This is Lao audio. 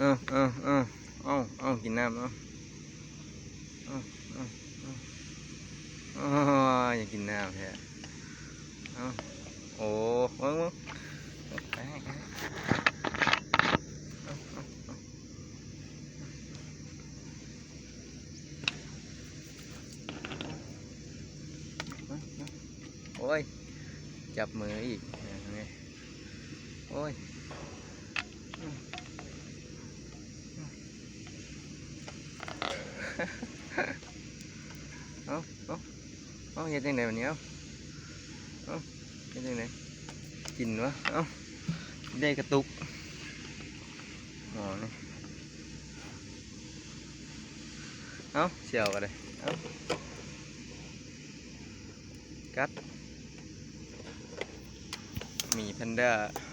ເອົາ ເອົາ ເອົາ ເອົາ ເອົາ ກິນນ້ຳ ເອົາ ເອົາ ເອົາ ເອົາ ໂອ້ຍ ຢາກກິນນ້ຳແທ້ ເອົາ ໂອ້ ເບິ່ງ ເບິ່ງ ເອົາ ເອົາ ເອົາ ໂອ້ຍ ຈັບມືອີກ ໂອ້ຍ ເອົາ ເອົາ ເອົາ ເຮັດຈັ່ງໃດບັດນີ້ ເອົາ ເອົາ ເຮັດຈັ່ງໃດ ກິນວະ ເອົາ ໄດ້ກະຕຸກ ໝໍນີ້ ເອົາ ຊິເອົາກໍໄດ້ ເອົາ ກັດ ໝີແພນດ້າ.